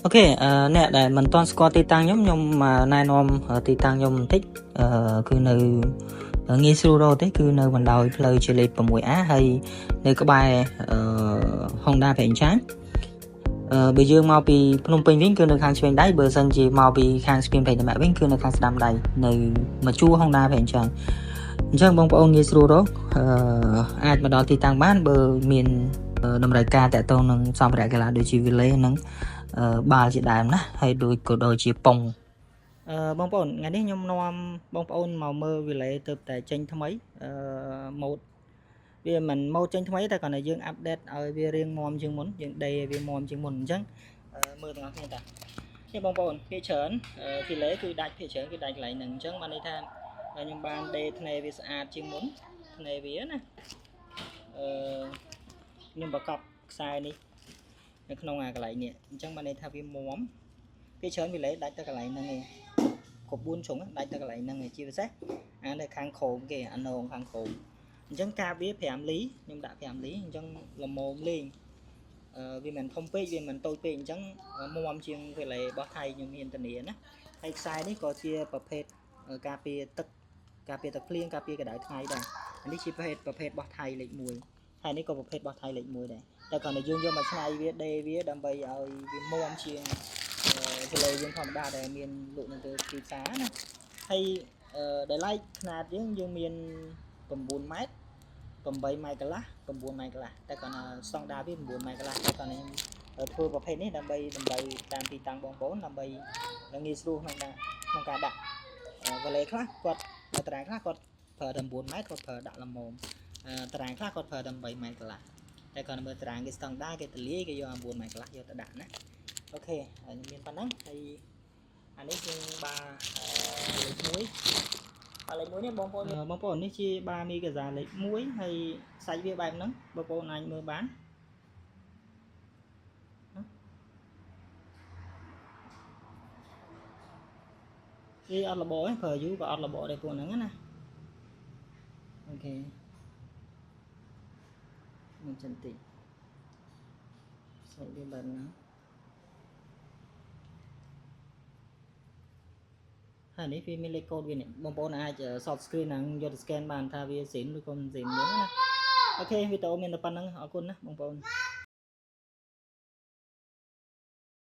OK អ្នកដែលមិនទាន់ស្គាល់ទីតាំងខ្ញុំខ្ញុំណែនាំទីតាំងខ្ញុំបន្តិចគឺនៅងាយស្រួលរកទេគឺនៅបណ្ដោយផ្លូវជាលេខ 6A ហើយនៅក្បែរ Honda ប្រេងឆាងបើយើងមកពីភ្នំពេញវិញគឺនៅខាងឆ្វេងដៃបើសិនជាមកពីខាងស្ពានព្រៃតាម៉ាក់វិញគឺនៅខាងស្ដាំដៃនៅមួយជួរ Honda ប្រេងឆាងអញ្ចឹងបងប្អូនងាយស្រួលរកអាចមកដល់ទីតាំងបានបើមានតម្រូវការតាក់ទងនឹងសម្ភារៈកីឡាដូចជា relay និងបាល់ជាដើមណាហើយដូចក៏ដូចជាប៉ុងបងប្អូនថ្ងៃនេះខ្ញុំនាំបងប្អូនមកមើល relay ទៅតែចេញថ្មីម៉ូដវាមិនម៉ូដចេញថ្មីតែគ្រាន់តែយើង update ឲ្យវារៀងមាំជាងមុនយើងដេឲ្យវាមាំជាងមុនអញ្ចឹងមើលទាំងអស់គ្នាតានេះបងប្អូនភាគច្រើន relay គឺដាច់ភាគច្រើនគឺដាច់កន្លែងហ្នឹងអញ្ចឹងបានន័យថាខ្ញុំបានដេធ្នេវាស្អាតជាងមុនធ្នេវាណាអឺខ្ញុំប្រកបខ្សែនេះនៅក្នុងអាកន្លែងនេះអញ្ចឹងបានន័យថាវាមាំភាគច្រើនវាលេដាច់ទៅកន្លែងហ្នឹងឯងគ្រប់4ជ្រុងដាច់ទៅកន្លែងហ្នឹងឯងជាពិសេសអានៅខាងក្រោមគេអានងខាងក្រោមអញ្ចឹងកាបវា5លីខ្ញុំដាក់5លីអញ្ចឹងល្មមលេងអឺវាមិនធំពេកវាមិនតូចពេកអញ្ចឹងមាំជាងវាលេរបស់ថៃខ្ញុំមានធានាណាហើយខ្សែនេះក៏ជាប្រភេទការពារទឹកការពារទឹកភ្លៀងការពារកម្ដៅថ្ងៃដែរអានេះជាប្រភេទរបស់ថៃលេខ1ហើយនេះក៏ប្រភេទរបស់ថៃលេខ1ដែរតែគ្រាន់តែយើងយកមកច្នៃវាដេវាដើម្បីឲ្យវាមាំជាងសលេយើងធម្មតាដែលមានលក់នៅលើទីផ្សារណាហើយដែលឡែកខ្នាតយើងយើងមាន9ម៉ែត្រ8ម៉ែត្រកន្លះ9ម៉ែត្រកន្លះតែគ្រាន់តែស្តង់ដារវា9ម៉ែត្រកន្លះតែគ្រាន់តែខ្ញុំធ្វើប្រភេទនេះដើម្បីដើម្បីតាមទីតាំងបងប្អូនដើម្បីងាយស្រួលក្នុងការដាក់វ៉ាឡេខ្លះគាត់តារាងខ្លះគាត់ប្រើតែ9ម៉ែត្រគាត់ប្រើដាក់ល្មមតារាងខ្លះគាត់ប្រើតែ8ម៉ែត្រកន្លះតែគ្រាន់តែមើលតារាងគេស្តង់ដារគេទលាយគេយក9ម៉ែត្រកន្លះយកទៅដាក់ណាOK ខ្ញុំមានប៉ុណ្ណឹងហើយអានេះជាបាលេខ1បាលេខ1នេះបងប្អូនបងប្អូននេះជាបាមីកាសាលេខ1ហើយសាច់វាបែបហ្នឹងបងប្អូនអាចមើលបានវាអត់របទេប្រើយូរក៏អត់របដែរពួកហ្នឹងណាOK មកចិនតិចសាច់វាបែបហ្នឹងហើយនេះវាមានលេខកូដវានេះបងប្អូនអាច short screen ហ្នឹងយកទៅ scan បានថាវាស៊ីនឬក៏មិនស៊ីនហ្នឹងណាOK វីដេអូមានតែប៉ុណ្្នឹងអរគុណណាបងប្អូន។